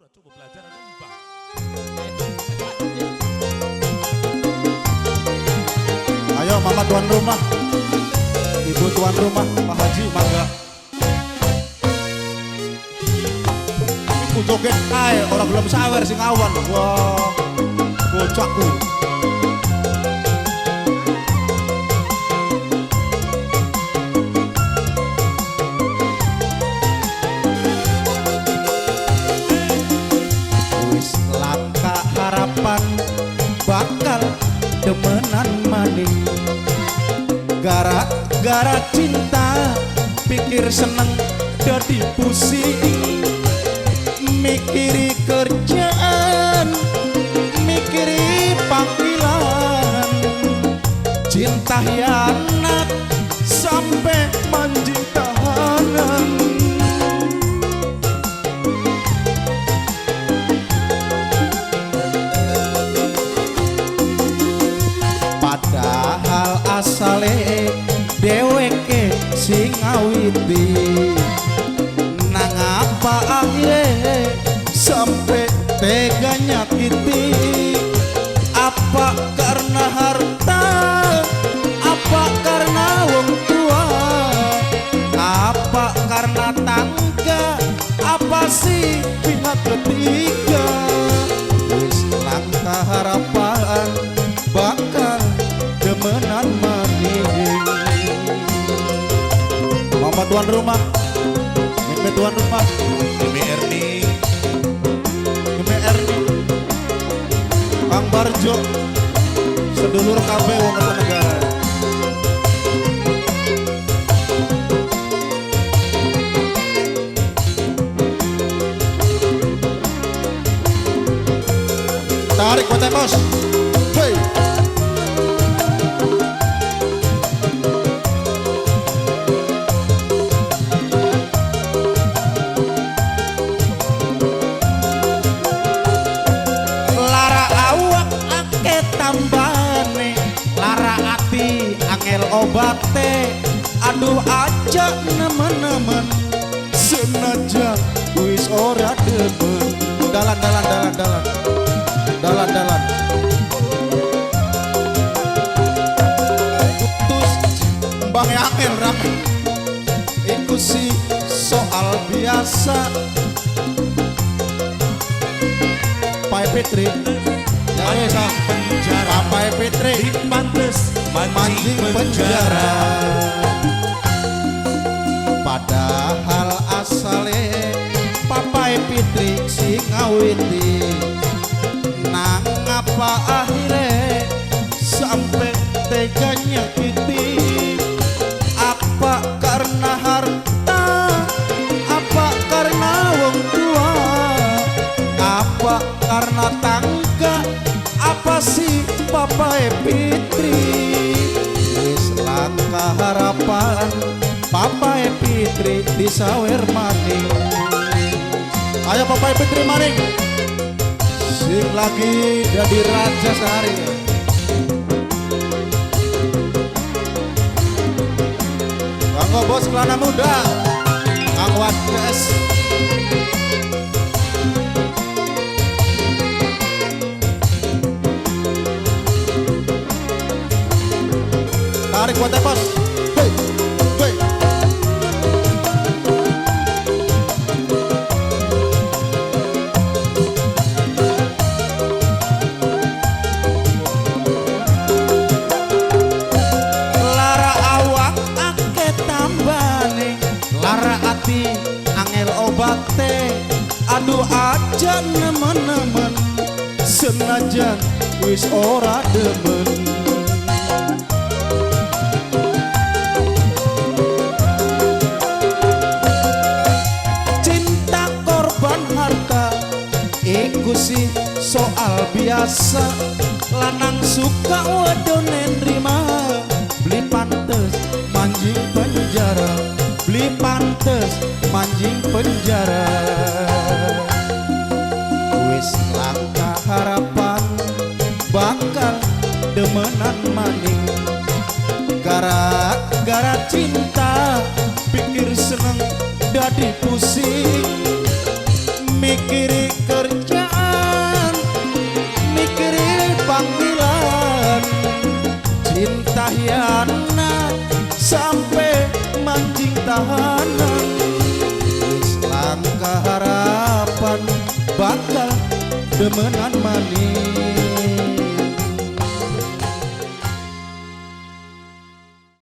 Coba belajar nembang. Ayo mama tuan rumah, ibu tuan rumah, Pak Haji mangga. Iku joget kae ora gelem sawer sing awan. Wah, bocahku. Wis langka harapan bakal demenan maning, gara-gara cinta pikir seneng dadi pusing, mikiri kerjaan, mikiri panggilan, cinta hianat sampai manjing tahanan. Padahal asale dheweke sing ngawiti, nang apa akhire sampe tega nyakiti. Apa karena harta, apa karena wong tua, apa karena tangga, apa sih pihak ketiga. Wis langka harapan bakal demenan maning. Mama tuan rumah, Mimi tuan rumah, Mimi Erni, Mimi Erni, Kang Barjo, sedulur kabeh wong Kertanegara. Tarik kote bos. Hey. Lara awak akeh tambane, lara ati angel obate. Aduh aja nemen-nemen, senajan wis ora demen. Dalan dalan dalan dalan dalan dalan. Putus mbang angel rame. Iku sih soal biasa. Pai Petri, ya wis ah. Penjara. Papai Petri Pantes mancing mancing penjara. penjara. Padahal asale Papai Fitri sing ngawiti, nang apa akhire sampe tega nyakiti. Apa karena harta, apa karena wong tua, apa karena tangga, apa sih Papai Fitri. Wis langka harapan Papai Fitri disawer maning. Ayo Papai Fitri maning, sing lagi jadi raja sehari. Bangko bos kelana muda, Kang Wadkes. Tarik buat bos. Hey, hey. Lara awak akeh tambane, lara ati angel obate. Aduh aja nemen-nemen, senajan wis ora demen. Cinta korban harta, iku sih soal biasa. Lanang suka wedone nrima, beli pantes manjing penjara, beli pantes manjing penjara. Wis langka harapan bakal demenan maning, gara-gara cinta pikir seneng dadi pusing, mikiri kerja. Khianat sampai mancing tahanan. Wis langka harapan bakal demenan maning.